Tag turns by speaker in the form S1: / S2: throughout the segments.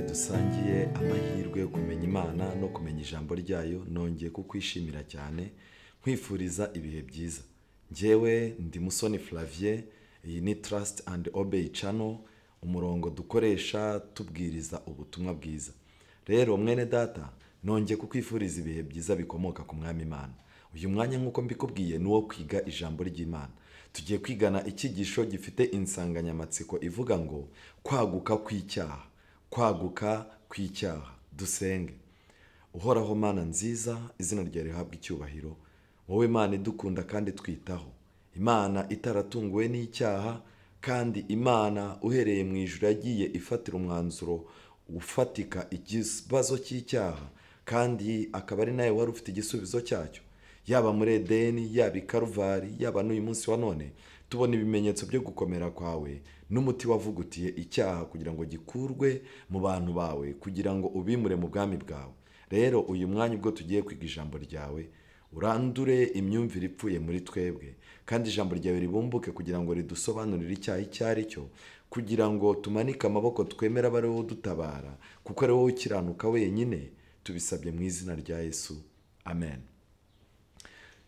S1: Dusangiye amahirwe yo kumenya Imana no kumenya ijambo ryayo, nongeye kukwishimira cyane nkwifuriza ibihe byiza. Njyewe ndi Musoni Flavien, iyi ni Trust and Obey Channel, umurongo dukoresha tubwiriza ubutumwa bwiza. Rero mwene data, nongeye kukwifuriza ibihe byiza bikomoka ku Mwami Imana. Uyu mwanya nk'uko mbikubwiye ni uwo kwiga ijambo ry'Imana. Tugiye kwigana icyigisho gifite insanganyamatsiko ivuga ngo kwaguka kw'icyaha. Kwaguka kw'icyaha. Dusenge. Uhoraho Mana nziza, izina ryawe rihabwe icyubahiro. Wowe Mana idukunda kandi twitaho, Imana itaratunguwe n'icyaha, kandi Imana uhereye mu ijuru yagiye ifatira umwanzuro ufatika ikibazo cy'icyaha, kandi akaba ari nawe wari ufite igisubizo cyacyo. Yaba muri Edeni, yaba i Karuvari, yaba n'uyu munsi wa none, tubona ibimenyetso byo gukomera kwawe n'umuti wavugutiye icyaha kugira ngo gikurwe mu bantu bawe, kugira ngo ubimure mu bwami bwawe. Rero uyu mwanya ubwo tugiye kwiga ijambo ryawe, urandure imyumvire ipfuye muri twebwe, kandi ijambo ryawe ribumbuke kugira ngo ridusobanurire icyaha icyo ari cyo, kugira ngo tumanike amaboko twemere abe ari wowe udutabara, kuko ari wowe ukiranuka wenyine. Tubisabye mu izina rya Yesu, amen.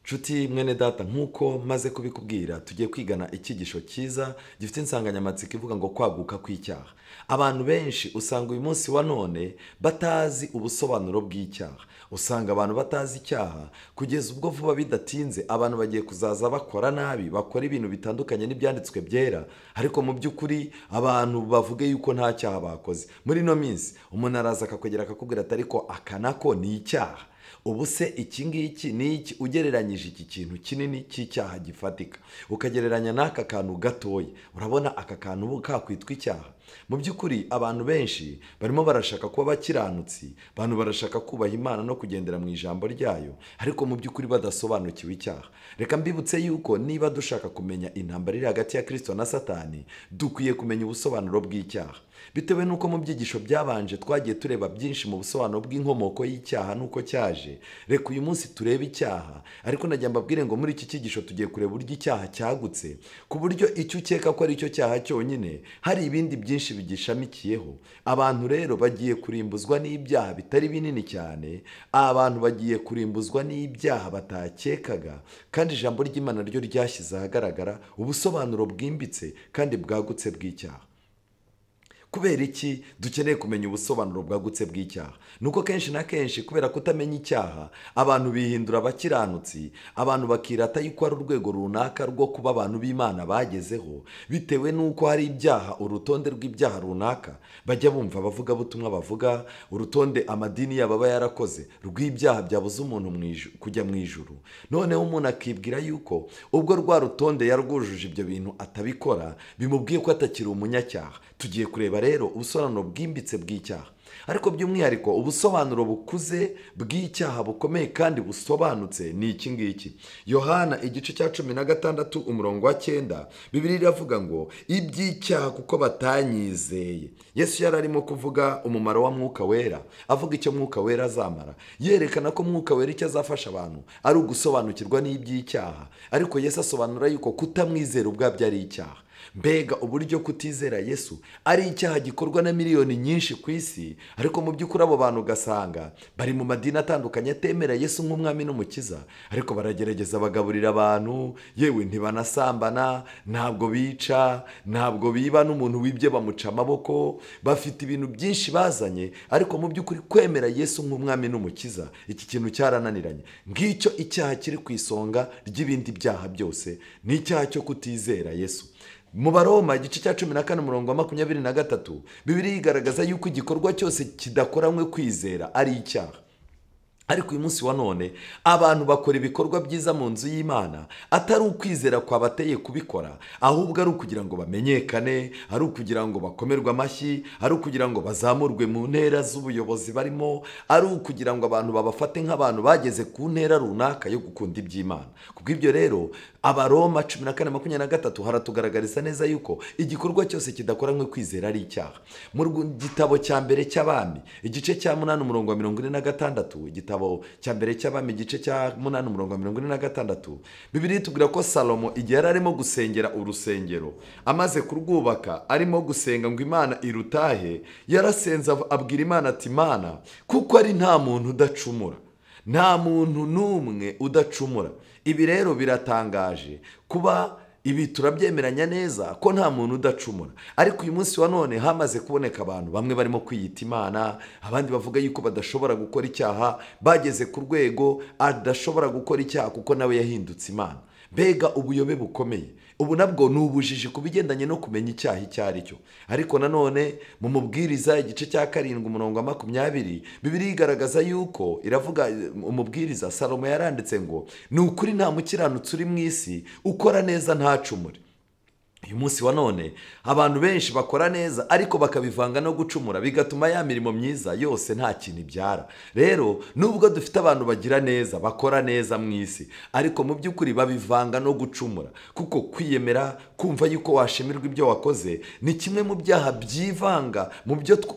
S1: Nshuti mwene data, nk'uko maze kubikubwira, tugiye kwigana icyigisho cyiza gifite insanganyamatsiko ivuga ngo kwaguka kw'icyaha. Abantu benshi usanga uyu munsi wa none batazi ubusobanuro bw'icyaha. Usanga abantu batazi icyaha kugeza ubwo vuba bidatinze abantu bagiye kuzaza bakora nabi, bakora ibintu bitandukanye n'ibyanditswe byera, ariko mu by'ukuri abantu bavuge yuko nta cyaha bakoze. Muri ino minsi umuntu araza akakwegera akakubwira ati ariko aka nako ni icyaha. Ubu se iki ngiki ni iki? Ugereranyije iki kintu kinini cy'icyaha gifatika ukagereranya n'aka kantu gatoya, urabona aka kantu ubu kakwitwa icyaha? Mu by'ukuri abantu benshi barimo barashaka kuba abakiranutsi, abantu barashaka kubaha Imana no kugendera mu ijambo ryayo, ariko mu by'ukuri badasobanukiwe icyaha. Reka mbibutse yuko niba dushaka kumenya intambara iri hagati ya Kristo na Satani, dukwiye kumenya ubusobanuro bw'icyaha. Bitewe n'uko mu byigisho byabanje twagiye tureba byinshi mu busobanuro bw'inkomoko y'icyaha n'uko cyaje, reka uyu munsi turebe icyaha. Ariko najya mbabwire ngo muri iki cyigisho tugiye kureba uburyo icyaha cyagutse, ku buryo icyo ukeka ko ari cyo cyaha cyonyine, hari ibindi byinshi bigishamikiyeho. Abantu rero bagiye kurimbuzwa n'ibyaha bitari binini cyane, abantu bagiye kurimbuzwa n'ibyaha batakekaga, kandi ijambo ry'Imana ryo ryashyize ahagaragara ubusobanuro bwimbitse kandi bwagutse bw'icyaha. Kubera iki dukeneye kumenya ubusobanuro bwagutse bw'icyaha? Nuko kenshi na kenshi kubera kutamenya icyaha, abantu bihindura abakiranutsi, abantu bakirata yuko ari urwego runaka rwo kuba abantu b'Imana bagezeho, bitewe n'uko hari ibyaha, urutonde rw'ibyaha runaka bajya bumva abavugabutumwa bavuga, urutonde amadini yabo aba yarakoze rw'ibyaha byabuza umuntu kujya mu ijuru. Noneho umuntu akibwira yuko ubwo rwa rutonde yarwujuje ibyo bintu atabikora, bimubwiye ko atakiri umunyacyaha. Tugiye kureba rero ubusobanuro bwimbitse bw'icyaha, ariko by'umwihariko ubusobanuro bukuze bw'icyaha bukomeye kandi busobanutse ni iki ngiki. Yohana igice cya 16 umurongo wa 9, Bibiliya iravuga ngo iby'icyaha kuko batanyizeye. Yesu yari arimo kuvuga umumaro wa Mwuka Wera, avuga icyo Mwuka Wera azamara, yerekana ko Mwuka Wera icyo azafasha abantu ari ugusobanukirwa n'iby'icyaha. Ariko Yesu asobanura yuko kutamwizera ubwabyo ari icyaha. Mbega uburyo kutizera Yesu ari icyaha gikorwa na miliyoni nyinshi ku isi, ariko mu by'ukuri abo bantu ugasanga bari mu madini atandukanye atemera Yesu nk'umwami n'umukiza, ariko baragerageza bagaburira abantu, yewe ntibanasambana, ntabwo bica, ntabwo biba, n'umuntu wibye bamuca amaboko, bafite ibintu byinshi bazanye, ariko mu by'ukuri kwemera Yesu nk'umwami n'umukiza iki kintu cyarananiranye. Ngicyo icyaha kiri ku isonga ry'ibindi byaha byose, ni icyaha cyo kutizera Yesu. Mu Baroma igice cya 14 umurongo wa 23, Bibiliya igaragaza yuko igikorwa cyose kidakoranywe kwizera ari icyaha. Ariko uyu munsi wa none abantu bakora ibikorwa byiza mu nzu y'Imana atari ukwizera kwabateye kubikora, ahubwo ari ukugira ngo bamenyekane, ari ukugira ngo bakomerwe amashyi, ari ukugira ngo bazamurwe mu ntera z'ubuyobozi barimo, ari ukugira ngo abantu babafate nk'abantu bageze ku ntera runaka yo gukunda iby'Imana. Kubw'ibyo rero Abaroma 14:23 haratugaragariza neza yuko igikorwa cyose kidakoranywe kwizera ari icyaha. Mu gitabo cya mbere cy'Abami igice cya 8 umurongo wa 46, igitabo cya mbere cy'Abami igice cya 8 umurongo wa 46, Bibiliya itubwira ko Salomo igihe yari arimo gusengera urusengero amaze kurwubaka, arimo gusenga ngo Imana irutahe, yarasenze abwira Imana ati: Imana, kuko ari nta muntu udacumura, nta muntu n'umwe udacumura. Ibi rero biratangaje kuba ibi turabyemeranya neza ko nta muntu udacumura, ariko uyu munsi wa none hamaze kuboneka abantu bamwe barimo kwiyita Imana, abandi bavuga yuko badashobora gukora icyaha, bageze ku rwego adashobora gukora icyaha kuko nawe yahindutse Imana. Mbega ubuyobe bukomeye! Ubu nabwo ni ubujiji ku bigendanye no kumenya icyaha icyo ari cyo. Ariko nanone mu Mubwiriza igice cya 7 umurongo wa 20, Bibiliya igaragaza yuko iravuga, umubwiriza Salomo yaranditse ngo: ni ukuri nta mukiranutsi uri mu isi ukora neza ntacumure. Uyu munsi wa none abantu benshi bakora neza ariko bakabivanga no gucumura, bigatuma ya mirimo myiza yose nta kintu ibyara. Rero nubwo dufite abantu bagira neza, bakora neza mu isi, ariko mu by'ukuri babivanga no gucumura, kuko kwiyemera, kumva yuko washimirwa ibyo wakoze ni kimwe mu byaha byivanga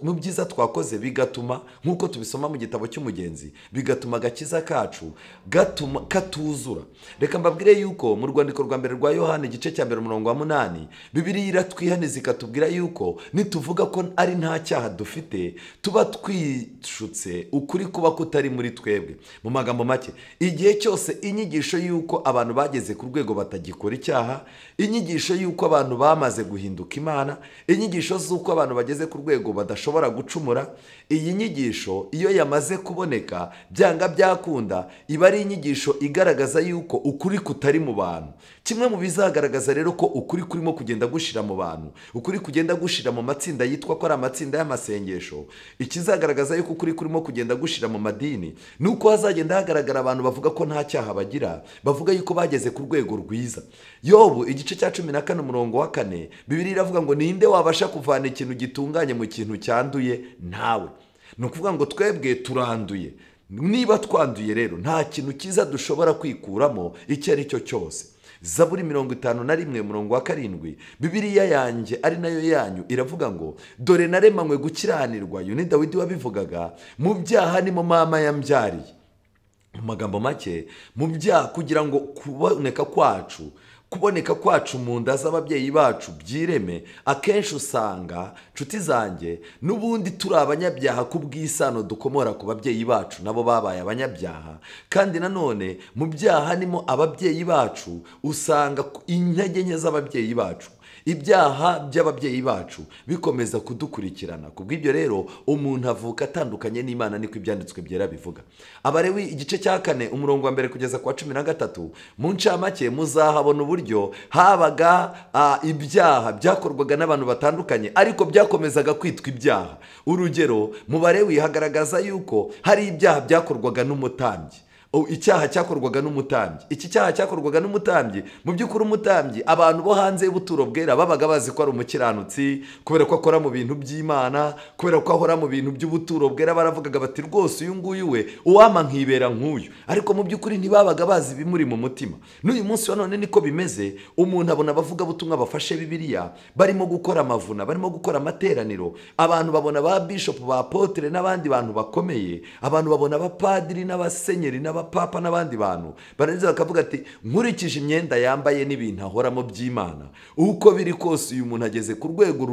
S1: mu byiza twakoze, bigatuma nk'uko tubisoma mu gitabo cy'Umugenzi, bigatuma agakiza kacu gatuma katuzura. Reka mbabwire yuko mu rwandiko rwa mbere rwa Yohana igice cya 1 umurongo wa 8, Bibiliya iratwihaniza ikatubwira yuko nituvuga ko ari nta cyaha dufite tuba twishutse, ukuri kuba kutari muri twebwe. Mu magambo make, igihe cyose inyigisho yuko abantu bageze ku rwego batagikora icyaha, inyigisho yuko abantu bamaze guhinduka Imana, inyigisho z'uko abantu bageze ku rwego badashobora gucumura, iyi nyigisho iyo yamaze kuboneka byanga byakunda iba ari inyigisho igaragaza yuko ukuri kutari mu bantu. Kimwe mu bizagaragaza rero ko ukuri kurimo kugenda gushira mu bantu, ukuri kugenda gushira mu matsinda yitwa ko ari amatsinda y'amasengesho, ikizagaragaza yuko ukuri kurimo kugenda gushira mu madini nuko hazagenda hagaragara abantu bavuga ko nta cyaha bagira, bavuga yuko bageze ku rwego rwiza. Yobu igice cya 14 umurongo wa 4, Bibiliya iravuga ngo: ninde wabasha kuvana ikintu gitunganye mu kintu cyanduye? Ntawe. Ni ukuvuga ngo twebwe turanduye. Niba twanduye rero nta kintu cyiza dushobora kwikuramo icyo ari cyo cyose. Zaburi 51 umurongo wa 7, Bibiliya yanjye ari nayo yanyu iravuga ngo: dore naremanywe gukiranirwa. Uyu ni Dawidi wabivugaga, mu byaha nimo mama yambyariye. Mu magambo make, mu byaha, kugira ngo kuboneka kwacu mu nda z'ababyeyi bacu byireme, akenshi usanga nshuti zanjye n'ubundi turi abanyabyaha kubw'isano dukomora ku babyeyi bacu, nabo babaye abanyabyaha. Kandi nanone mu byaha nimo ababyeyi bacu, usanga intege nke z'ababyeyi bacu, ibyaha by'ababyeyi bacu bikomeza kudukurikirana. Kubw'ibyo rero umuntu avuka atandukanye n'Imana, niko ibyanditswe byera bivuga. Abalewi igice cya 4 umurongo wa 1 kugeza ku wa 13, mu ncamake muzahabona uburyo habaga ibyaha byakorwaga n'abantu batandukanye ariko byakomezaga kwitwa ibyaha. Urugero, mu Balewi hagaragaza yuko hari ibyaha byakorwaga n'umutambyi. Icyaha cyakorwaga n'umutambyi. Iki cyaha cyakorwaga n'umutambyi, mu by'ukuri umutambyi abantu bo hanze y'ubuturo bwera babaga bazi ko ari umukiranutsi, kubera ko akora mu bintu by'Imana, kubera ko ahora mu bintu by'ubuturo bwera, baravugaga bati rwose uyu nguyu we uwama nkibera nk'uyu. Ariko mu by'ukuri ntibabaga bazi ibimuri mu mutima. N'uyu munsi wa none niko bimeze. Umuntu abona abavuga butumwa bafashe Bibiliya barimo gukora amavuna, barimo gukora amateraniro, abantu babona ba bishop, ba apotre n'abandi bantu bakomeye, abantu babona abapadiri n'abasenyeri n'abapapa n'abandi bantu, barangiza bakavuga ati nkurikije imyenda yambaye n'ibintu ahoramo by'Imana, uko biri kose uyu muntu ageze ku rwego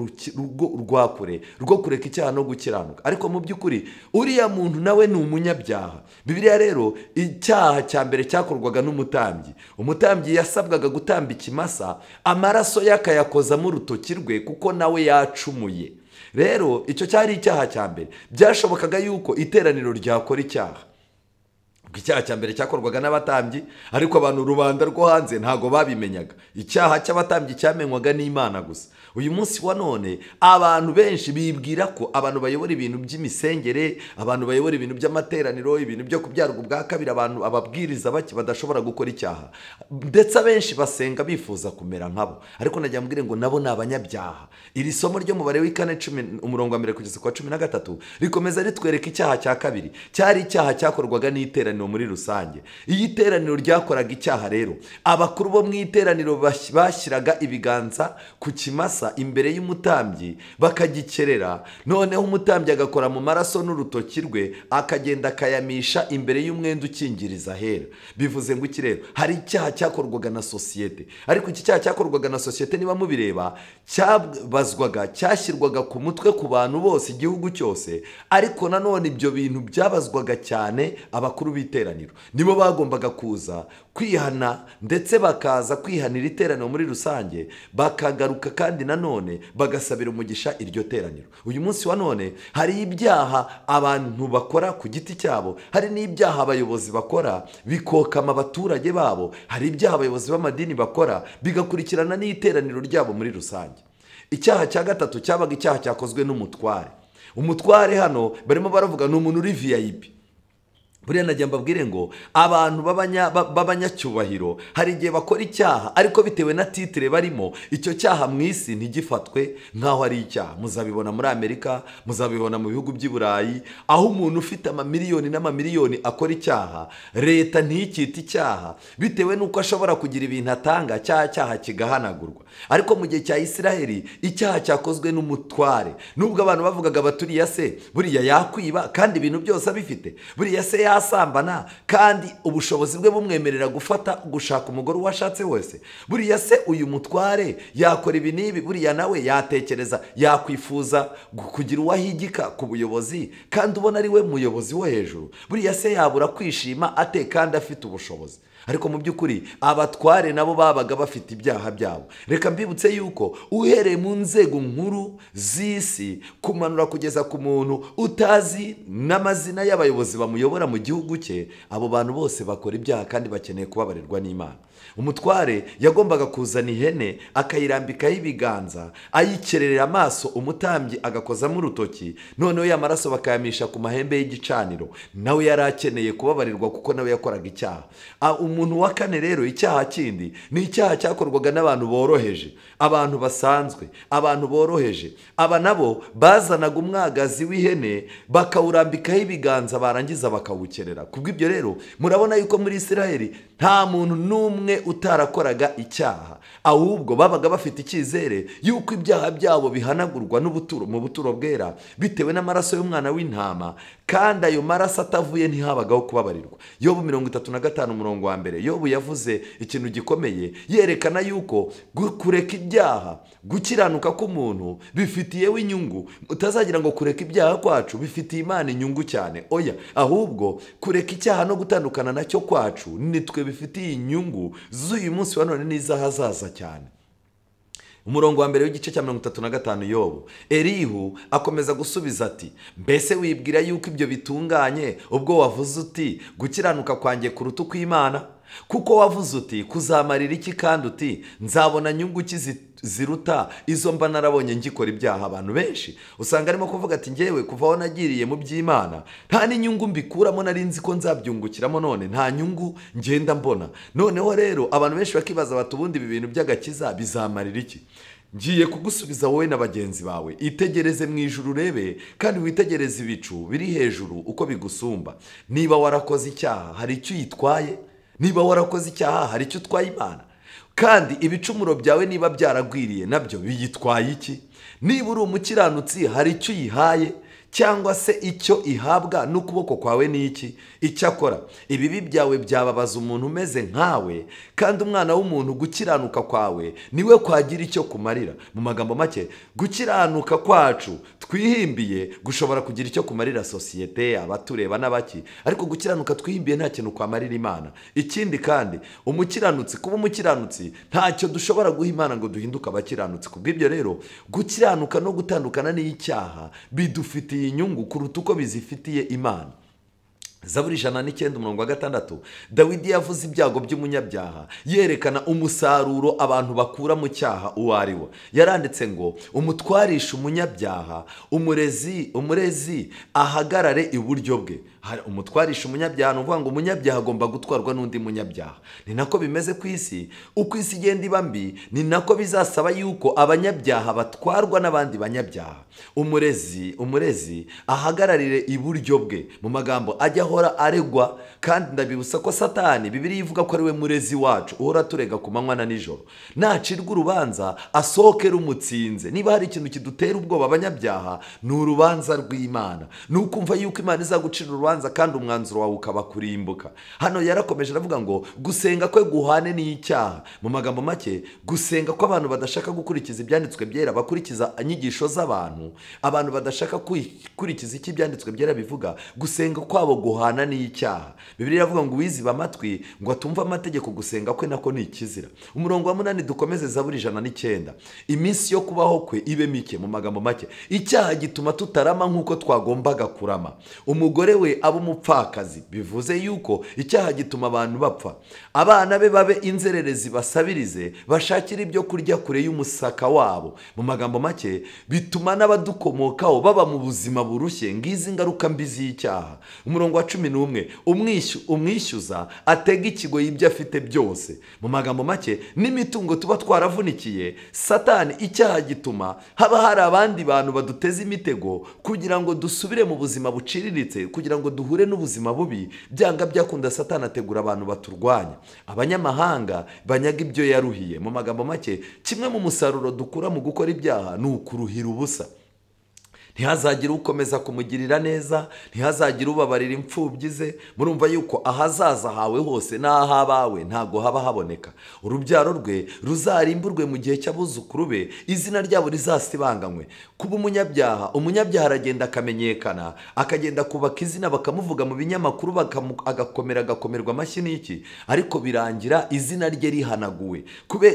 S1: rwa kure rwo kureka icyaha no gukiranuka. Ariko mu by'ukuri uriya muntu nawe ni umunyabyaha. Bibiliya rero, icyaha cya mbere cyakorwaga n'umutambyi. Umutambyi yasabwaga gutamba ikimasa, amaraso yakayakozamo urutoki rwe kuko nawe yacumuye. Rero icyo cyari icyaha cya mbere. Byashobokaga yuko iteraniro ryakora icyaha. Icyaha cya mbere cyakorwaga n'abatambyi, ariko abantu rubanda rwo hanze ntago babimenyaga. Icyaha cy'abatambyi cyamenywaga n'Imana gusa. Uyu munsi wa none abantu benshi bibwira ko abantu bayobora ibintu by'imisengere, abantu bayobora ibintu by'amateraniro, ibintu byo kubyarwa ubwa kabiri, abantu ababwiriza bake badashobora gukora icyaha, ndetse abenshi basenga bifuza kumera nkabo. Ariko najya mbwire ngo nabo ni abanyabyaha. Iri somo ryo mubare w'ikane 10 umurongo wa mbere kugeza ku wa 13 rikomeza ritwereka icyaha cya kabiri, cyari icyaha cyakorwaga n'iteraniro muri rusange. Iyi teraniro ryakoraga icyaha rero, abakuru bo mu iteraniro bashyiraga ibiganza ku kimasa imbere y'umutambyi bakagikerera, noneho umutambyi agakora mu maraso n'urutoki rwe akagenda akayamisha imbere y'umwenda ukingiriza ahera. Bivuze ngo iki rero? Hari icyaha cyakorwaga na sosiyete, ariko iki cyaha cyakorwaga na sosiyete niba mubireba cyabazwaga, cyashyirwaga ku mutwe ku bantu bose, igihugu cyose. Ariko nanone ibyo bintu byabazwaga cyane abakuru b'iteraniro, nibo bagombaga kuza kwihana, ndetse bakaza kwihanira iteraniro muri rusange, bakagaruka kandi nanone bagasabira umugisha iryo teraniro. Uyu munsi wa none hari ibyaha abantu bakora ku giti cyabo, hari n'ibyaha abayobozi bakora bikokama abaturage babo, hari ibyaha abayobozi b'amadini bakora bigakurikirana n'iteraniro ryabo muri rusange. Icyaha cya gatatu cyabaga icyaha cyakozwe n'umutware. Umutware hano barimo baravuga ni umuntu uri VIP. Buriya najya mbabwire ngo abantu b'abanyacyubahiro hari igihe bakora icyaha, ariko bitewe na titire barimo, icyo cyaha mu isi ntigifatwe nk'aho ari icyaha. Muzabibona muri Amerika, muzabibona mu bihugu by'i Burayi, aho umuntu ufite amamiliyoni n'amamiliyoni akora icyaha, leta ntikite icyaha bitewe n'uko ashobora kugira ibintu atanga, cya cyaha kigahanagurwa. Ariko mu gihe cya Isiraheli icyaha cyakozwe n'umutware, nubwo abantu bavugaga baturiya se buriya yakwiba kandi ibintu byose abifite, buriya se yasambana kandi ubushobozi bwe bumwemerera gufata gushaka umugore uwashatse wese, buriya se uyu mutware yakora ibi n'ibi, buriya nawe yatekereza yakwifuza kugira uwahigika ku buyobozi kandi ubona ari we muyobozi wo hejuru, buriya se yabura kwishima ate kandi afite ubushobozi. Ariko mu by'ukuri abatware nabo babaga bafite ibyaha byabo. Reka mbibutse yuko uhereye mu nzego nkuru z'isi kumanura kugeza ku muntu utazi n'amazina y'abayobozi bamuyobora mu gihugu cye, abo bantu bose bakora ibyaha kandi bakeneye kubabarirwa n'Imana. Umutware yagombaga kuzana ihene akayirambikaho ibiganza, ayikererera amaso, umutambyi agakozamo urutoki, noneho ya maraso bakayamisha ku mahembe y'igicaniro. Nawe yari akeneye kubabarirwa kuko nawe yakoraga icyaha. Umuntu wa kane rero, icyaha kindi ni icyaha cyakorwaga n'abantu boroheje, abantu basanzwe, abantu boroheje. Aba nabo bazanaga umwagazi w'ihene bakawurambikaho ibiganza, barangiza bakawukerera. Kubw'ibyo rero murabona yuko muri Isiraheli nta muntu n'umwe utarakoraga icyaha, ahubwo babaga bafite icyizere yuko ibyaha byabo bihanagurwa n'ubuturo mu buturo bwera bitewe n'amaraso y'umwana w'intama, kandi ayo maraso atavuye ntihabagaho kubabarirwa. Yobu 35 umurongo wa mbere, Yobu yavuze ikintu gikomeye yerekana yuko kureka ibyaha, gukiranuka k'umuntu bifitiyewe inyungu. Utazagira ngo kureka ibyaha kwacu bifitiye Imana inyungu cyane, oya, ahubwo kureka icyaha no gutandukana nacyo kwacu nitwe bifitiye inyungu z'uyu munsi wa none n'izahazaza cyane. Umurongo wa mbere w'igice cya 35 Yobu, Elihu akomeza gusubiza ati: mbese wibwira yuko ibyo bitunganye ubwo wavuze uti gukiranuka kwanjye kuruta ukw'Imana? Kuko wavuze uti kuzamarira iki, kandi uti nzabona nyungu ki ziruta izo mba narabonye ngikora ibyaha. Abantu benshi usanga arimo kuvuga ati ngewe kuva aho nagiriye mu by'Imana nta n'inyungu mbikuramo, nari nzi ko nzabyungukiramo, none nta nyungu ngenda mbona. Noneho rero abantu benshi bakibaza bati ubundi ibi bintu by'agakiza bizamarira iki? Ngiye kugusubiza wowe na bagenzi bawe, itegereze mu ijuru urebe, kandi witegereze ibicu biri hejuru uko bigusumba. Niba warakoze icyaha hari icyo uyitwaye? Niba warakoze icyaha hari icyo utwaye Imana? Kandi ibicumuro byawe niba byaragwiriye nabyo biyitwaye iki? Niba uri umukiranutsi hari icyo uyihaye? Cyangwa se icyo ihabwa n'ukuboko kwawe ni iki? Icyakora ibibi byawe byababaza umuntu umeze nkawe, kandi umwana w'umuntu gukiranuka kwawe niwe kwagira icyo kumarira. Mu magambo make, gukiranuka kwacu twihimbiye gushobora kugira icyo kumarira sosiyete, abatureba n'abaki, ariko gukiranuka twihimbiye nta kintu kwamarira Imana. Ikindi kandi umukiranutsi, kuba umukiranutsi ntacyo dushobora guha Imana ngo duhinduke abakiranutsi. Kubw'ibyo rero gukiranuka no gutandukana n'icyaha bidufitiye inyungu kuruta uko bizifitiye Imana. Zaburi 109 umurongo wa 6, Dawidi yavuze ibyago by'umunyabyaha yerekana umusaruro abantu bakura mu cyaha uwo ari wo. Yaranditse ngo umutwarisha umunyabyaha, umurezi ahagarare iburyo bwe. Umutwarisha umunyabyaha ni ukuvuga ngo umunyabyaha agomba gutwarwa n'undi munyabyaha. Ni nako bimeze ku isi, uko isi igenda iba mbi ni nako bizasaba yuko abanyabyaha batwarwa n'abandi banyabyaha. Umurezi ahagararire iburyo bwe, mu magambo ajya ahora aregwa. Kandi ndabibutsa ko Satani, Bibiliya ivuga ko ari we murezi wacu uhora turega ku manywa na nijoro. Nacirwa urubanza asohoke rumutsinze. Niba hari ikintu kidutera ubwoba abanyabyaha ni urubanza rw'Imana, ni ukumva yuko Imana izagucira urubanza kandi umwanzuro wawe ukaba kurimbuka. Hano yarakomeje aravuga ngo gusenga kwe guhane n'icyaha. Mu magambo make, gusenga kw'abantu badashaka gukurikiza ibyanditswe byera, bakurikiza inyigisho z'abantu, abantu badashaka gukurikiza icyo ibyanditswe byera bivuga, gusenga kwabo guhana n'icyaha. Bibiliya iravuga ngo uwiziba amatwi ngo atumva amategeko, gusenga kwe nako ni ikizira. Umurongo wa 8 dukomeze Zaburi 109, iminsi yo kubaho kwe ibe mike. Mu magambo make, icyaha gituma tutarama nk'uko twagombaga kurama. Umugore we aba umupfakazi, bivuze yuko icyaha gituma abantu bapfa. Abana be babe inzererezi basabirize, bashakira ibyo kurya kure y'umusaka wabo. Mu magambo make, bituma n'abadukomokaho baba mu buzima burushye. Ngizi ingaruka mbi z'icyaha. Umurongo wa 11, umwishyuza atega ikigoyi ibyo afite byose. Mu magambo make, n'imitungo tuba twaravunikiye, Satani icyaha gituma haba hari abandi bantu baduteza imitego kugira ngo dusubire mu buzima buciriritse, kugira ngo duhure n'ubuzima bubi. Byanga byakunda Satani ategura abantu baturwanya, abanyamahanga banyaga ibyo yaruhiye. Mu magambo make, kimwe mu musaruro dukura mu gukora ibyaha ni ukuruhira ubusa. Ntihazagire ukomeza kumugirira neza, ntihazagire ubabarira imfubyi ze. Murumva yuko ahazaza hawe hose n'ahabawe ntago haba haboneka. Urubyaro rwe ruzarimburwe mu gihe cy'abuzukuru be, izina ryabo rizasibanganywe. Kuba umunyabyaha, umunyabyaha aragenda akamenyekana, akagenda kubaka izina, bakamuvuga mu binyamakuru, agakomera agakomerwa amashyi n'iki, ariko birangira izina rye rihanaguwe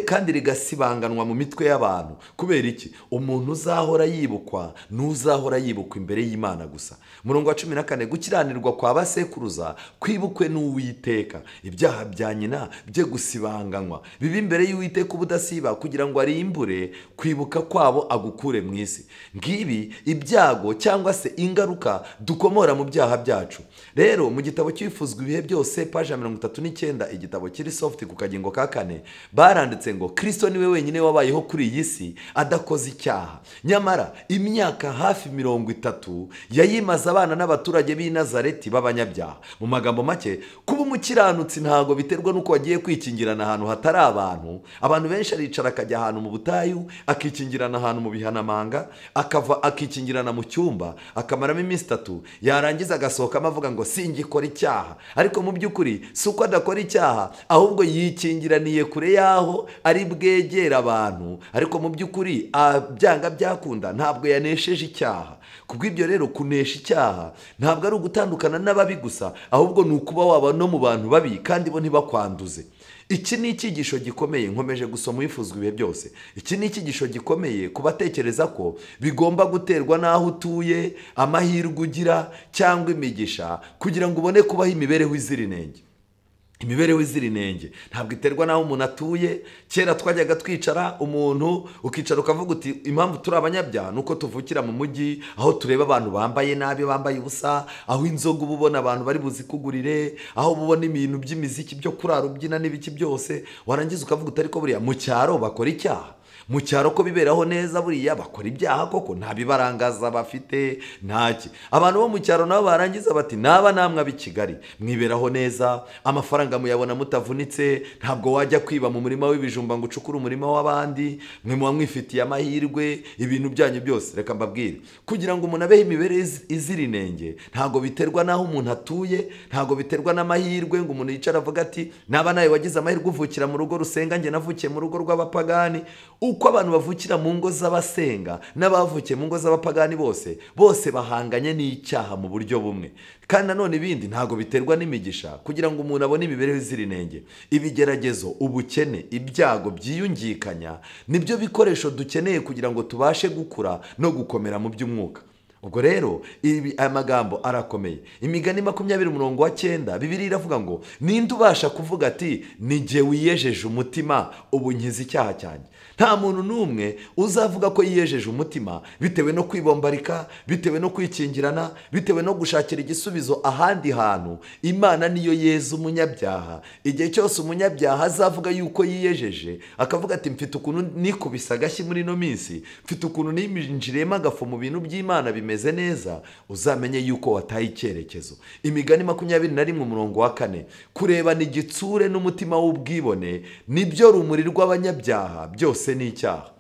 S1: kandi rigasibanganwa mu mitwe y'abantu. Kubera iki? Umuntu uzahora yibukwa n'uzahora yibukwa imbere y'Imana gusa. Umurongo wa 14, gukiranirwa kwa basekuruza kwibukwe n'Uwiteka, ibyaha bya nyina bye gusibanganywa bibe imbere y'Uwiteka ubudasiba, kugira ngo arimbure kwibuka kwabo agukure mu isi. Ngibi ibyago cyangwa se ingaruka dukomora mu byaha byacu. Rero mu gitabo cyifuzwa ibihe byose, page 39, igitabo kiri soft ku kagingo ka 4, baranditse ngo Kristo niwe wenyine wabayeho kuri iyi si adakoze icyaha. Nyamara imyaka hafi 30 yayimaze abana n'abaturage b'i Nazareti b'abanyabyaha. Mu magambo make, kuba umukiranutsi ntago biterwa nuko wagiye kwikingirana ahantu hatari abantu. Abantu benshi aricara akajya ahantu mu butayu, akikingirana ahantu mu bihanamanga, akava akikingirana mu cyumba, akamaramo iminsi 3, yarangiza agasohokamo avuga ngo singikora icyaha. Ariko mu by'ukuri si uko adakora icyaha, ahubwo yikingiraniye kure yaho ari bwegera abantu. Ariko mu by'ukuri byanga byakunda ntabwo yanesheje icyaha. Kubw'ibyo rero, kunesha icyaha ntabwo ari ugutandukana n'ababi gusa, ahubwo ni ukuba waba no mu bantu babi kandi bo ntibakwanduze. Iki ni icyigisho gikomeye, nkomeje gusoma wifuzwa ibihe byose. Iki ni icyigisho gikomeye kubatekereza ko bigomba guterwa n'aho utuye, amahirwe ugira cyangwa imigisha, kugira ngo ubone kubaho imibereho izira inenge. Imibereho izira inenge ntabwo iterwa n'aho umuntu atuye. Kera twajyaga twicara, umuntu ukicara ukavuga uti impamvu turi abanyabyaha nuko tuvukira mu mujyi, aho tureba abantu bambaye nabi, bambaye ubusa, aho inzoga uba ubona abantu bari buzikugurire, aho ubona ibintu by'imiziki byo kurara ubyina n'ibiki byose, warangiza ukavuga uti ariko buriya mu cyaro bakora icyaha. Mu cyaro ko biberaho neza, buriya bakora ibyaha koko, nta bibarangaza bafite, ntaki. Abantu bo mu cyaro nabo barangiza bati naba namwe ab'i Kigali mwiberaho neza, amafaranga muyabona mutavunitse, ntabwo wajya kwiba mu murima w'ibijumba ngo ucukure umurima w'abandi, mwe muba mwifitiye amahirwe, ibintu byanyu byose. Reka mbabwire, kugira ngo umuntu abeho imibereho izira inenge ntabwo biterwa n'aho umuntu atuye, ntabwo biterwa n'amahirwe ngo umuntu yicara avuga ati naba nawe wagize amahirwe uvukira mu rugo rusenga, njye navukiye mu rugo rw'abapagani. Uko abantu bavukira mu ngo z'abasenga n'abavukiye mu ngo z'abapagani bose bose bahanganye n'icyaha mu buryo bumwe. Kandi nanone ibindi ntago biterwa n'imigisha. Kugira ngo umuntu abone imibereho izira inenge, ibigeragezo, ubukene, ibyago byiyungikanya nibyo bikoresho dukeneye kugira ngo tubashe gukura no gukomera mu by'umwuka. Ubwo rero aya magambo arakomeye. Imigani 20:9 Bibiliya iravuga ngo ninde ubasha kuvuga ati ni jye wiyejeje umutima ubu nkiza icyaha cyanjye? Nta muntu n'umwe uzavuga ko yiyejeje umutima bitewe no kwibombarika, bitewe no kwikingirana, bitewe no gushakira igisubizo ahandi hantu. Imana niyo yeza umunyabyaha. Igihe cyose umunyabyaha azavuga yuko yiyejeje, akavuga ati mfite ukuntu nikubise agashyi muri ino minsi, mfite ukuntu niminjiriyemo agafu mu bintu by'Imana bimeze neza, uzamenye yuko wataye icyerekezo. Imigani 21:4 kurebana igitsure n'umutima w'ubwibone nibyo rumuri rw'abanyabyaha, byose ni icyaha.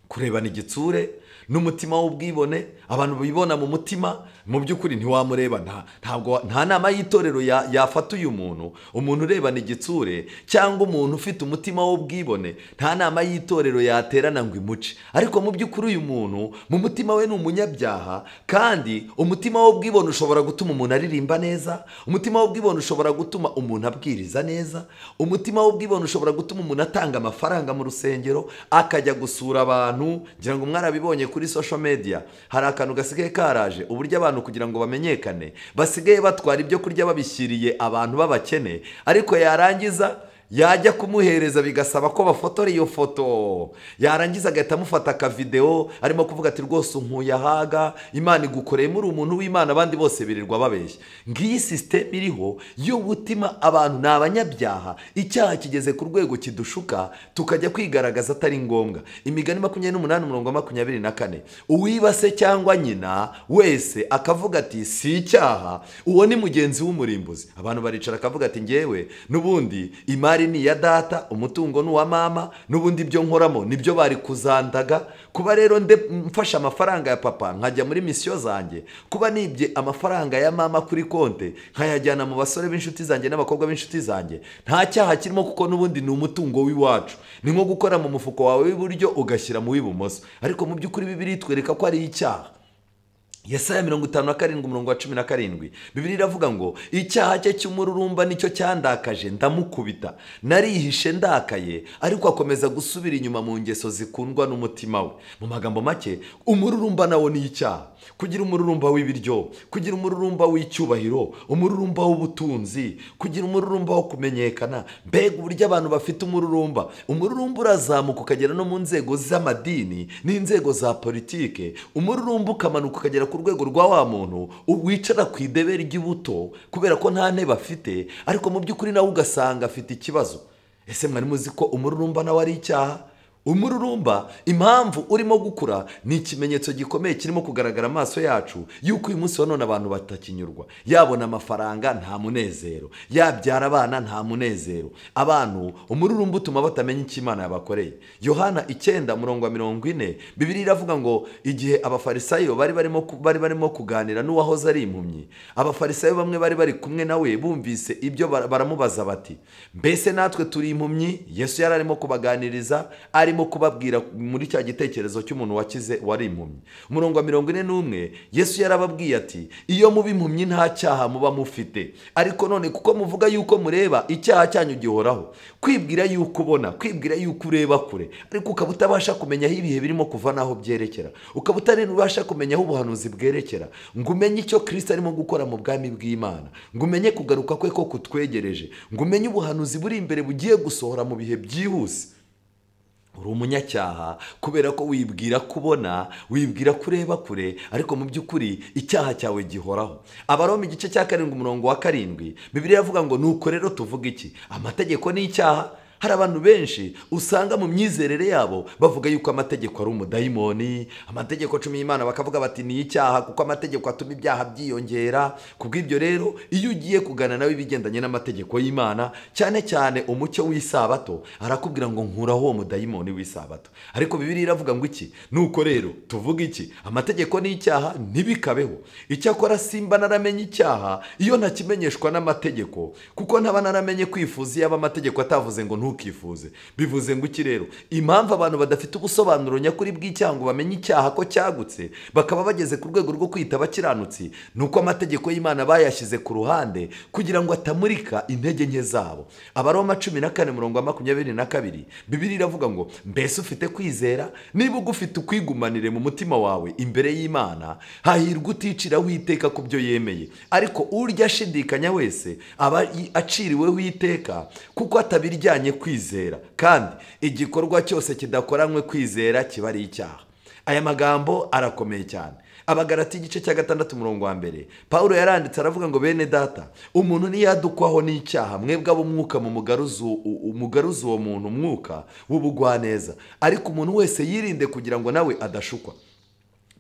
S1: Kurebana igitsure n'umutima w'ubwibone, abantu bibona mu mutima, mu by'ukuri ntiwamureba, ntabwo nta nama y'itorero yafata uyu muntu. Umuntu urebana igitsure cyangwa umuntu ufite umutima w'ubwibone nta nama y'itorero yaterana ngo imuce. Ariko mu by'ukuri uyu muntu mu mutima we ni umunyabyaha, kandi umutima w'ubwibone ushobora gutuma umuntu aririmba neza, umutima w'ubwibone ushobora gutuma umuntu abwiriza neza, umutima w'ubwibone ushobora gutuma umuntu atanga amafaranga mu rusengero, akajya gusura abantu. Ngira ngo mwarabibonye kuri social media, hari akantu gasigaye karaje uburyo abantu kugira ngo bamenyekane basigaye batwara ibyo kurya babishyiriye abantu b'abakene, ariko yarangiza yajya kumuhereza bigasaba ko bafotora iyo foto, yarangiza agahita amufata akavideo arimo kuvuga ati rwose unkuye ahaga, Imana igukoreye muri umuntu w'Imana, abandi bose birirwa babeshya. Ngiyi system iriho y'ubutima, abantu ni abanyabyaha, icyaha kigeze ku rwego kidushuka tukajya kwigaragaza atari ngombwa. Imigani 28:24 uwiba se cyangwa nyina wese akavuga ati si icyaha, uwo ni mugenzi w'umurimbuzi. Abantu baricara akavuga ati ngewe n'ubundi imari ni ya data, umutungo ni uwa mama, n'ubundi ibyo nkoramo nibyo bari kuzandaga. Kuba rero mfasha amafaranga ya papa nkajya muri misiyo zanjye, kuba nibye amafaranga ya mama kuri konte nkayajyana mu basore b'inshuti zanjye n'abakobwa b'inshuti zanjye, nta cyaha kirimo kuko n'ubundi ni umutungo w'iwacu. Ni nko gukora mu mufuko wawe w'iburyo ugashyira mu w'ibumoso, ariko mu by'ukuri Bibiliya itwereka ko ari icyaha. Yesaya 57:17 Bibiliya iravuga ngo icyaha cye cy'umururumba nicyo cyandakaje ndamukubita, narihishe ndakaye, ariko akomeza gusubira inyuma mu ngeso zikundwa n'umutima we. Mu magambo make, umururumba nawo ni icyaha. Kugira umururumba w'ibiryo, kugira umururumba w'icyubahiro, umururumba w'ubutunzi, kugira umururumba wo kumenyekana. Mbega uburyo abantu bafite umururumba! Umururumba urazamuka ukagera no mu nzego z'amadini n'inzego za politike, umururumba ukamanuka ukagera ku rwego rwa wa muntu wicara ku idebe ry'ubuto kubera ko nta ntebe afite, ariko mu by'ukuri nawe ugasanga afite ikibazo. Ese mwari muzi ko umururumba nawe ari icyaha? Umururumba, impamvu urimo gukura ni ikimenyetso gikomeye kirimo kugaragara amaso yacu yuko uyu munsi wa none abantu batakinyurwa. Yabona amafaranga nta munezero, yabyara abana nta munezero. Abantu umururumba utuma batamenya icyo Imana yabakoreye. Yohana 9:40 Bibiliya iravuga ngo igihe abafarisayo bari barimo kuganira n'uwahoze ari impumyi, abafarisayo bamwe bari bari kumwe nawe bumvise ibyo baramubaza bati mbese natwe turi impumyi? Yesu yari arimo kubaganiriza, arimo kubabwira muri cya gitekerezo cy'umuntu wakize wari impumyi. Umurongo wa 41 Yesu yarababwiye ati iyo muba impumyi nta cyaha muba mufite, ariko none kuko muvuga yuko mureba, icyaha cyanyu gihoraho. Kwibwira yuko ubona, kwibwira yuko ureba kure, ariko ukaba utabasha kumenya aho ibihe birimo kuva naho byerekera, ukaba utarabasha kumenya aho ubuhanuzi bwerekera, ngo umenye icyo Kristo arimo gukora mu bwami bw'Imana, ngo umenye kugaruka kwe ko kutwegereje, ngo umenye ubuhanuzi buri imbere bugiye gusohora mu bihe byihuse. Uri umunyacyaha kubera ko wibwira kubona, wibwira kureba kure, ariko mu by'ukuri icyaha cyawe gihoraho. Abaroma 7:7 Bibiliya iravuga ngo nuko rero tuvuga iki? Amategeko ni icyaha. Hari abantu benshi usanga mu myizerere yabo bavuga yuko amategeko ari umudayimoni, amategeko 10 y'Imana bakavuga bati ni icyaha kuko amategeko atuma ibyaha byiyongera. Kubw'ibyo rero iyo ugiye kugana nawe ibigendanye n'amategeko y'Imana, cyane cyane umucyo w'isabato, arakubwira ngo nkuraho uwo mudayimoni w'isabato. Ariko Bibiliya iravuga ngo iki? Nuko rero tuvuga iki? Amategeko ni icyaha, ntibikabeho. Icyakora simba naramenye icyaha iyo ntakimenyeshwa n'amategeko, kuko ntaba naramenye kwifuza yaba amategeko atavuze ngo ntukifuze. Bivuze ngo iki rero? Impamvu abantu badafite ubusobanuro nyakuri bw'icyaha ngo bamenye icyaha ko cyagutse, bakaba bageze ku rwego rwo kwita abakiranutsi, nuko amategeko y'Imana bayashyize ku ruhande kugira ngo atamurika intege nke zabo. Abaroma 14:22, Bibiliya iravuga ngo mbese ufite kwizera? Niba ugufite ukwigumanire mu mutima wawe imbere y'Imana, hahirwa uticiraho iteka ku byo yemeye. Ariko urya ashidikanya wese aba aciriweho iteka, kuko atabiryanye kwizera, kandi igikorwa cyose kidakoranywe kwizera kiba ari icyaha. Aya magambo arakomeye cyane. Abagalati igice cya 6:1, Paulo yaranditse aravuga ngo bene data, umuntu niyadukwaho n'icyaha, mwebwe ab'umwuka mu mugaruzo uwo muntu umwuka w'ubugwaneza, ariko umuntu wese yirinde kugira ngo nawe adashukwa.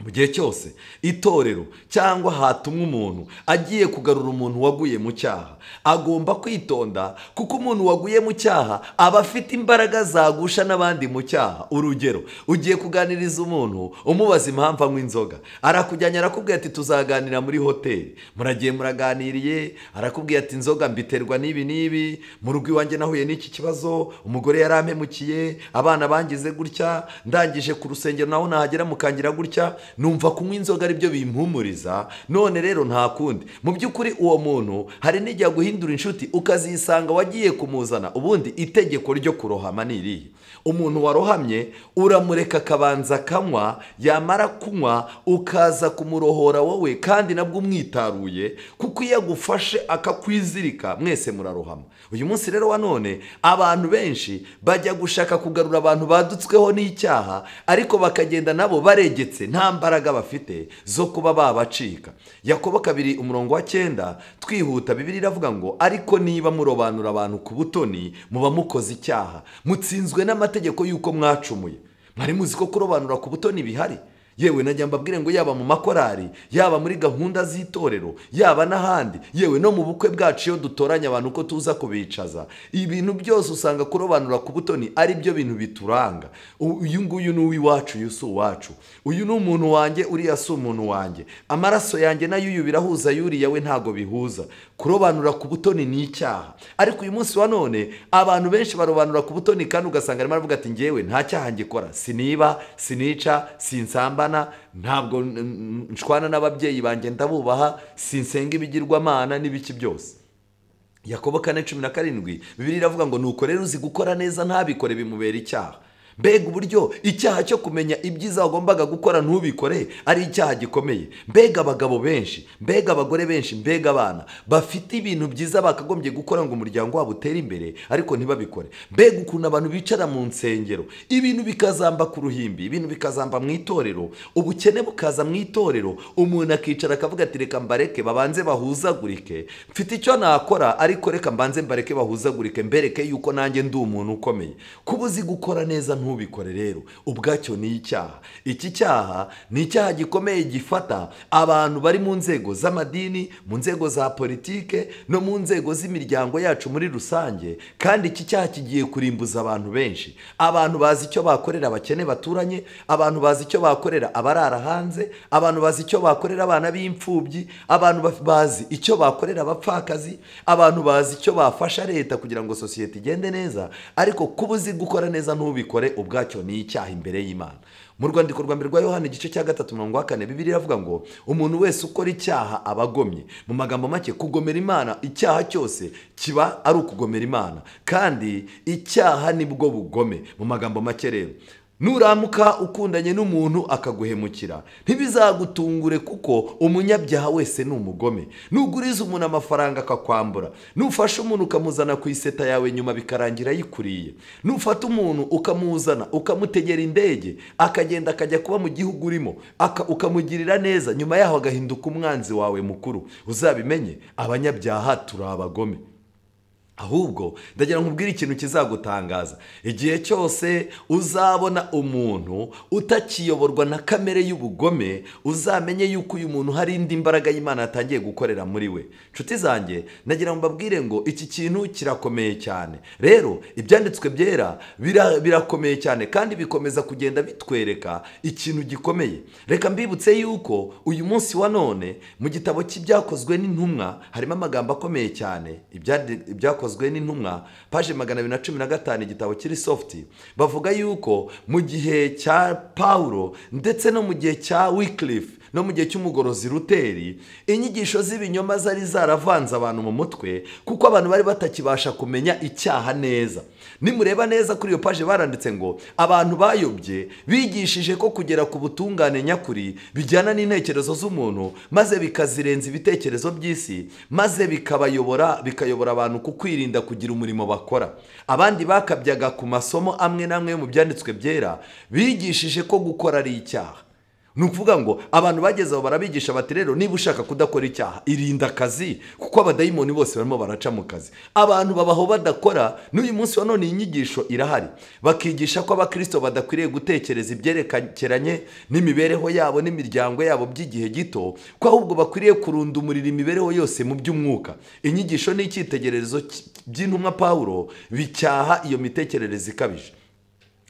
S1: Mu gihe cyose itorero cyangwa hatumwe umuntu agiye kugarura umuntu waguye mu cyaha, agomba kwitonda, kuko umuntu waguye mu cyaha aba afite imbaraga zagusha n'abandi mu cyaha. Urugero, ugiye kuganiriza umuntu umubaza impamvu anywa inzoga, arakujyanye arakubwira ati tuzaganira muri hoteli. Muragiye muraganiriye, arakubwira ati inzoga mbiterwa n'ibi n'ibi, mu rugo iwanjye nahuye n'iki kibazo, umugore yarampemukiye, abana bangize gutya, ndangije ku rusengero naho nahagera mukangira gutya, numva kunywa inzoga ari byo bimpumuriza, none rero nta kundi. Mu by'ukuri uwo muntu hari nijya guhindura inshuti ukazisanga wagiye kumuzana. Ubundi itegeko ryo kurohama ni irihe? Umuntu warohamye uramureka akabanza kanywa, yamara kunywa ukaza kumurohora wowe, kandi nabwo umwitaruye, kuko iyo agufashe akakwizirika mwese murarohama. Uyu munsi rero wa none abantu benshi bajya gushaka kugarura abantu badutsweho n'icyaha, ariko bakagenda nabo baregetse, nta mbaraga bafite zo kuba babacika. Yakobo 2:9 twihuta, Bibiliya iravuga ngo ariko niba murobanura abantu ku butoni muba mukoze icyaha, mutsinzwe n'amategeko y'uko mwacumuye. Mwari muzi ko kurobanura ku butoni bihari? Yewe najya mbabwire ngo yaba mu makorari, yaba muri gahunda z'itorero, yaba n'ahandi, yewe no mu bukwe bwacu iyo dutoranya abantu ko tuza kubicaza, ibintu byose usanga kurobanura ku butoni ari byo bintu bituranga. Uyu nguyu ni uw'iwacu, uyu si uwacu, uyu ni umuntu wanjye, uriya si umuntu wanjye, amaraso yanjye n'ay'uyu birahuza, y'uriya we ntago bihuza. Kurobanura ku butoni ni icyaha. Ariko uyu munsi wa none abantu benshi barobanura ku butoni, kandi ugasanga arimo aravuga ati njyewe nta cyaha ngikora, siniba, sinica, sinsamba, ntabwo nshwana n'ababyeyi banjye ndabubaha, sinsenga ibigirwamana n'ibiki byose. Yakobo 4:17, Bibiliya iravuga ngo nuko rero uzi gukora neza ntabikore bimubera icyaha. Mbega uburyo icyaha cyo kumenya ibyiza wagombaga gukora ntubikore ari icyaha gikomeye. Mbega abagabo benshi, mbega abagore benshi, mbega abana bafite ibintu byiza bakagombye gukora ngo umuryango wabo utere imbere, ariko ntibabikore. Mbega ukuntu abantu bicara mu nsengero, ibintu bikazamba ku ruhimbi, ibintu bikazamba mu itorero, ubukene bukaza mu itorero, umuntu akicara akavuga ati reka mbareke babanze bahuzagurike, mfite icyo nakora ariko reka mbanze mbareke bahuzagurike, mbereke yuko nanjye ndi umuntu ukomeye. Kuba uzi gukora neza ntubikore rero ubwacyo ni icyaha. Iki cyaha ni icyaha gikomeye gifata abantu bari mu nzego z'amadini, mu nzego za politike, no mu nzego z'imiryango yacu muri rusange. Kandi iki cyaha kigiye kurimbuza abantu benshi. Abantu bazi icyo bakorera abakene baturanye, abantu bazi icyo bakorera abarara hanze, abantu bazi icyo bakorera abana b'imfubyi, abantu bazi icyo bakorera abapfakazi, abantu bazi icyo bafasha leta kugira ngo sosiyete igende neza. Ariko kuba uzi gukora neza ntubikore ubwacyo ni icyaha imbere y'Imana. Mu rwandiko rwa mbere rwa Yohana igice cya 3:4, Bibiliya iravuga ngo umuntu wese ukora icyaha abagomye. Mu magambo make, kugomera Imana, icyaha cyose kiba ari ukugomera Imana, kandi icyaha nibwo bugome. Mu magambo make rero, nuramuka ukundanye n'umuntu akaguhemukira, ntibizagutungure kuko umunyabyaha wese ni umugome. Nuguriza umuntu amafaranga akakwambura, nufasha umuntu ukamuzana ku iseta yawe nyuma bikarangira yikuriye, nufata umuntu ukamuzana ukamutegera indege akagenda akajya kuba mu gihugu urimo, ukamugirira neza, nyuma yaho agahinduka umwanzi wawe mukuru, uzabimenye abanyabyaha turi abagome. Ahubwo ndagira nkubwire ikintu kizagutangaza. Igihe cyose uzabona umuntu utakiyoborwa na kamere y'ubugome, uzamenye yuko uyu muntu hari indi mbaraga y'Imana yatangiye gukorera muri we. Nshuti zanjye, ndagira ngo mbabwire ngo iki kintu kirakomeye cyane. Rero ibyanditswe byera birakomeye cyane, kandi bikomeza kugenda bitwereka ikintu gikomeye. Reka mbibutse yuko uyu munsi wa none mu gitabo cy'ibyakozwe n'intumwa harimo amagambo akomeye cyane. Ibyakozwe Ibyakozwe n'Intumwa, paje 215, igitabo kiri soft, bavuga yuko mu gihe cya Paulo ndetse no mu gihe cya Wycliffe no mu gihe cy'umugorozi Luteri, inyigisho z'ibinyoma zari zaravanze abantu mu mutwe, kuko abantu bari batakibasha kumenya icyaha neza. Nimureba neza kuri iyo paje baranditse ngo abantu bayobye bigishije ko kugera ku butungane nyakuri bijyana n'intekerezo z'umuntu, maze bikazirenza ibitekerezo by'isi, maze bikabayobora, bikayobora abantu ku kwirinda kugira umurimo bakora. Abandi bakabyaga ku masomo amwe n'amwe yo mu byanditswe byera, bigishije ko gukora ari icyaha. Ni ukuvuga ngo abantu bageze aho barabigisha bati rero niba ushaka kudakora icyaha irinda akazi, kuko abadayimoni bose barimo baraca mu kazi. Abantu babaho badakora. N'uyu munsi wa none iyi nyigisho irahari, bakigisha ko abakristo badakwiriye gutekereza ibyerekeranye n'imibereho yabo n'imiryango yabo by'igihe gito, ko ahubwo bakwiriye kurundumurira imibereho yose mu by'umwuka. Inyigisho n'icyitegererezo by'intumwa Paulo bicyaha iyo mitekerereze ikabije.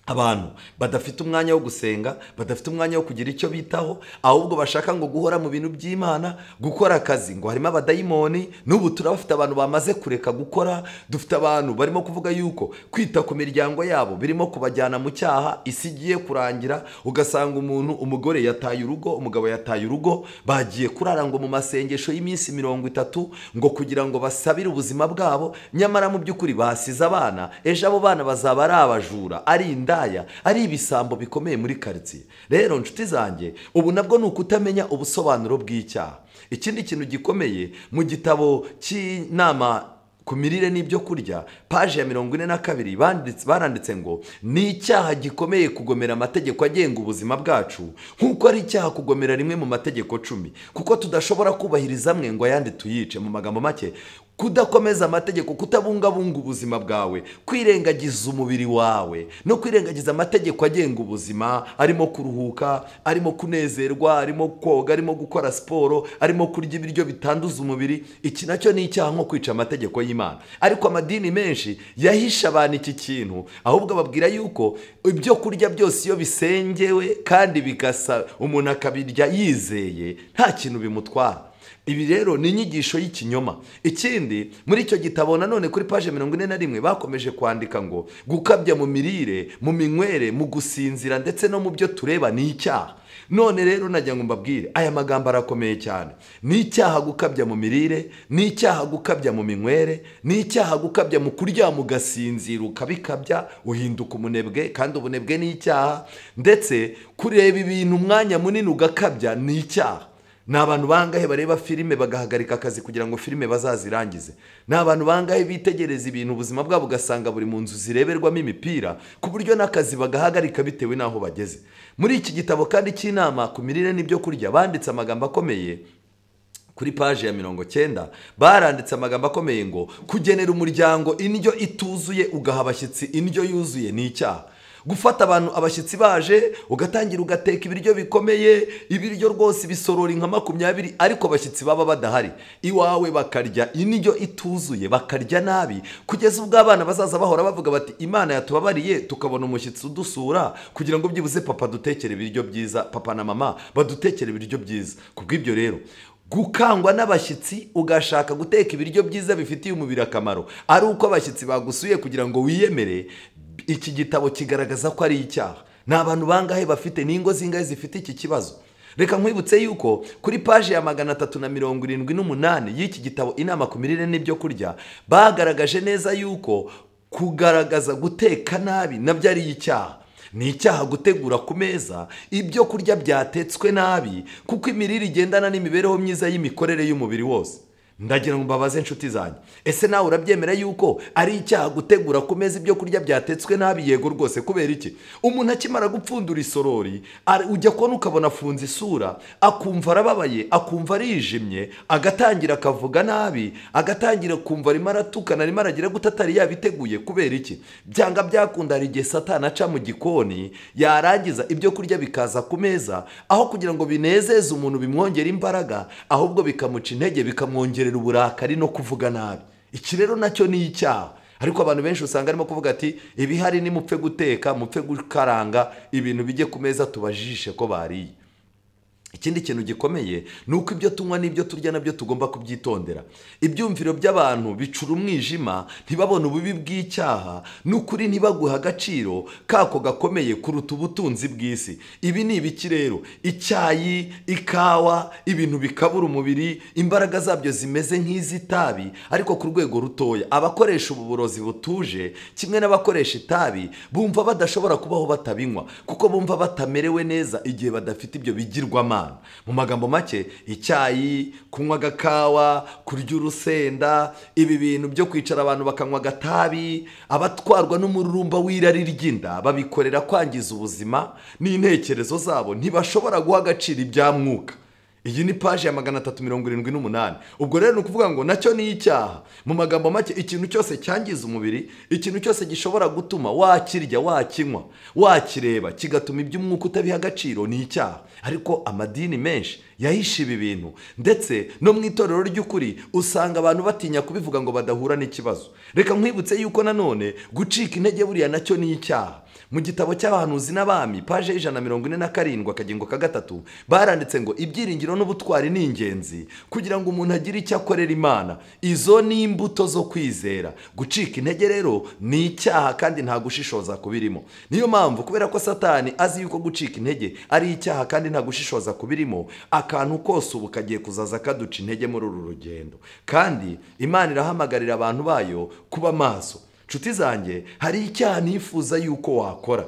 S1: Abantu badafite umwanya wo gusenga, badafite umwanya wo kugira icyo bitaho, ahubwo bashaka ngo guhora mu bintu by'Imana, gukora akazi ngo harimo abadayimoni. N'ubu turabafite abantu bamaze kureka gukora, dufite abantu barimo kuvuga yuko kwita ku miryango yabo birimo kubajyana mu cyaha, isi igiye kurangira, ugasanga umuntu, umugore yataye urugo, umugabo yataye urugo, bagiye kurara ngo mu masengesho y'iminsi 30 ngo kugira ngo basabire ubuzima bwabo, nyamara mu by'ukuri basize abana. Ejo abo bana bazaba ari abajura, ari inda, ari ibisambo bikomeye muri quartier. Rero nshuti zanjye, ubu nabwo ni ukutamenya ubusobanuro bw'icyaha. Ikindi kintu gikomeye mu gitabo cy'inama ku mirire n'ibyo kurya, paje ya 42, baranditse ngo ni icyaha gikomeye kugomera amategeko agenga ubuzima bwacu, nk'uko ari icyaha kugomera rimwe mu mategeko 10, kuko tudashobora kubahiriza amwe ngo ayandi tuyice. Mu magambo make, kudakomeza amategeko, kutabungabunga ubuzima bwawe, kwirengagiza umubiri wawe no kwirengagiza amategeko agenga ubuzima, arimo kuruhuka, arimo kunezerwa, arimo koga, arimo gukora siporo, arimo kurya ibiryo bitanduza umubiri, iki nacyo ni icyaha nko kwica amategeko y'Imana. Ariko amadini menshi yahisha abantu iki kintu, ahubwo ababwira yuko ibyo kurya byose iyo bisengewe kandi bigasa umuntu akabirya yizeye, nta kintu bimutwara. Ibi rero ni inyigisho y'ikinyoma. Ikindi muri icyo gitabo nanone kuri page 41 bakomeje kwandika ngo gukabya mu mirire, mu minywere, mu gusinzira ndetse no mu byo tureba ni icyaha. None rero najya ngo mbabwire, aya magambo arakomeye cyane. Ni icyaha gukabya mu mirire, ni icyaha gukabya mu minywere, ni icyaha gukabya mu kurya mugasinzira ukabikabya, uhinduka umunebwe, kandi ubunebwe ni icyaha. Ndetse kureba ibintu umwanya munini ugakabya ni icyaha. Ni abantu bangahe bareba filime bagahagarika akazi kugira ngo filime bazazirangize? Ni abantu bangahe bitegereza ibintu ubuzima bwabo ugasanga buri mu nzu zireberwamo imipira, ku buryo n'akazi bagahagarika bitewe n'aho bageze? Muri iki gitabo kandi cy'inama ku mirire n'ibyo kurya banditse amagambo akomeye. Kuri page ya 90 baranditse amagambo akomeye ngo kugenera umuryango indyo ituzuye ugaha abashyitsi indyo yuzuye ni icyaha. Gufata abantu abashyitsi baje ugatangira ugateka ibiryo bikomeye, ibiryo rwose bisorora nka 20, ariko abashyitsi baba badahari iwawe bakarya indyo ituzuye, bakarya nabi, kugeza ubwo abana bazaza bahora bavuga bati Imana yatubabariye tukabona umushyitsi udusura kugira ngo byibuze papa dutekere ibiryo byiza, papa na mama badutekere ibiryo byiza. Kubw'ibyo rero gukangwa n'abashyitsi ugashaka guteka ibiryo byiza bifitiye umubiri akamaro ari uko abashyitsi bagusuye kugira ngo wiyemere, iki gitabo kigaragaza ko ari icyaha. Ni abantu bangahe bafite n'ingo zingahe zifite iki kibazo? Reka nkwibutse yuko kuri page ya 378 y'iki gitabo inama ku mirire n'ibyo kurya bagaragaje neza yuko kugaragaza guteka nabi nabyo ari icyaha. Ni icyaha gutegura ku meza ibyo kurya byatetswe nabi, kuko imirire igendana n'imibereho myiza y'imikorere y'umubiri wose. Ndagira ngo mbabaze inshuti zanjye, ese nawe urabyemera yuko ari icyaha gutegura ku meza ibyo kurya byatetswe nabi? Yego rwose. Kubera iki? Umuntu akimara gupfundura isorori ujya kubona ukabona afunze isura, akumva arababaye, akumva arijimye, agatangira akavuga nabi, agatangira kumva arimo aratukana, arimo aragira gute atari yabiteguye. Kubera iki? Byanga byakunda hari igihe Satani aca mu gikoni, yarangiza ibyo kurya bikaza ku meza, aho kugira ngo binezeze umuntu bimwongere imbaraga, ahubwo bikamuca intege, bikamwongerera uburakari no kuvuga nabi. Iki rero nacyo ni icyaha. Ariko abantu benshi usanga arimo kuvuga ati ibihari ni mupfe guteka, mupfe gukaranga ibintu bijye ku meza tubajishe ko bariye. Ikindi kintu gikomeye ni uko ibyo tunywa n'ibyo turya nabyo tugomba kubyitondera. Ibyumviro by'abantu bicura umwijima, ntibabone ububi bw'icyaha, n'ukuri ntibaguha agaciro kako gakomeye kuruta ubutunzi bw'isi. Ibi ni ibiki rero? Icyayi, ikawa, ibintu bikabura umubiri, imbaraga zabyo zimeze nk'iz'itabi ariko ku rwego rutoya. Abakoresha ubu burozi butuje kimwe n'abakoresha itabi bumva badashobora kubaho batabinywa, kuko bumva batamerewe neza igihe badafite ibyo bigirwamana. Mu magambo make, icyayi, kunywa agakawa, kurya urusenda, ibi bintu byo kwicara abantu bakanywa agatabi, abatwarwa n'umururumba w'irari ry'inda babikorera kwangiza ubuzima n'intekerezo zabo, ntibashobora guha agaciro ibya mwuka. Iyi ni paji ya 378. Ubwo rero ni ukuvuga ngo nacyo ni icyaha. Mu magambo make, ikintu cyose cyangiza umubiri, ikintu cyose gishobora gutuma wakirya, wakinywa, wakireba, kigatuma iby'umwuka utabiha agaciro, ni icyaha. Ariko amadini menshi yahishe ibi bintu, ndetse no mu itorero ry'ukuri usanga abantu batinya kubivuga ngo badahura n'ikibazo. Reka nkwibutse yuko nanone gucika intege buriya nacyo ni icyaha. Mu gitabo cy'abahanuzi n'abami, paje 147 akagingo ka 3, baranditse ngo ibyiringiro n'ubutwari ni ingenzi kugira ngo umuntu agire icyo akorera Imana. Izo ni imbuto zo kwizera. Gucika intege rero ni icyaha kandi nta gushishoza kubirimo. Niyo mpamvu, kubera ko Satani azi yuko gucika intege ari icyaha kandi nta gushishoza kubirimo, akantu kose ubu kagiye kuzaza kaduca intege muri uru rugendo. Kandi Imana irahamagarira abantu bayo kuba maso. Nshuti zanjye, hari icyaha nifuza yuko wakora.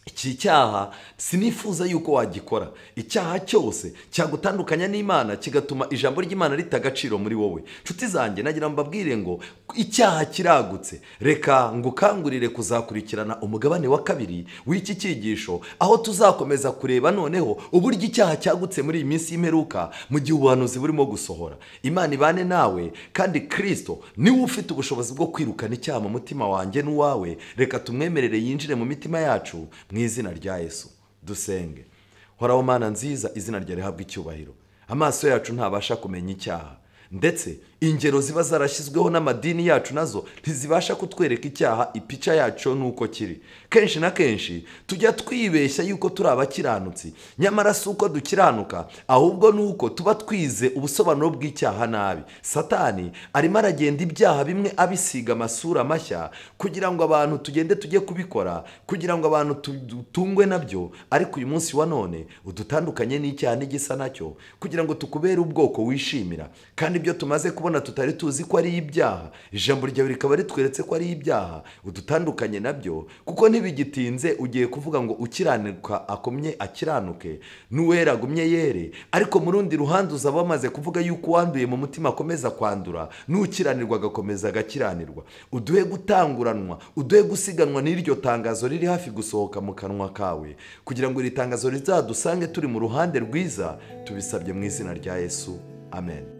S1: Iki cyaha sinifuza yuko wagikora. Icyaha cyose cyagutandukanya n'Imana, kigatuma ijambo ry'Imana rita agaciro muri wowe. Nshuti zanjye, nagira mbabwire ngo icyaha kiragutse. Reka ngukangurire kuzakurikirana umugabane wa 2 w'iki cyigisho, aho tuzakomeza kureba noneho uburyo icyaha cyagutse muri iyi minsi y'imperuka mu gihe ubuhanuzi burimo gusohora. Imana ibane nawe, kandi Kristo niwe ufite ubushobozi bwo kwirukana icyaha mu mutima wanjye n'uwawe. Reka tumwemerere yinjire mu mitima yacu mu izina rya Yesu. Dusenge. Horaho Mana nziza, izina ryawe rihabwe icyubahiro. Amaso yacu ntabasha kumenya icyaha, ndetse ingero ziba zarashyizweho n'amadini yacu nazo ntizibasha kutwereka icyaha, ipica yacu nuko kiri. Kenshi na kenshi tujya twibeshya yuko turi abakiranutsi, nyamara si uko dukiranuka, ahubwo nuko tuba twize ubusobanuro bw'icyaha nabi. Satani arimo aragenda ibyaha bimwe abisiga amasura mashya kugira ngo abantu tugende tujye kubikora, kugira ngo abantu dutungwe nabyo. Ariko uyu munsi wa none udutandukanye n'icyaha n'igisa nacyo, kugira ngo tukubere ubwoko wishimira. Kandi ibyo tumaze kubona tutari tuzi ko ari ibyaha, ijambo ryawe rikaba ritweretse ko ari ibyaha, udutandukanye nabyo, kuko ntibigitinze ugiye kuvuga ngo ukiranuka akomye akiranuke, n'uwera agumye yere. Ariko mu rundi ruhande uzaba wamaze kuvuga yuko uwanduye mu mutima akomeza kwandura, n'ukiranirwa agakomeza agakiranirwa. Uduhe gutanguranwa, uduhe gusiganwa n'iryo tangazo riri hafi gusohoka mu kanwa kawe, kugira ngo iri tangazo rizadusange turi mu ruhande rwiza. Tubisabye mu izina rya Yesu, amen.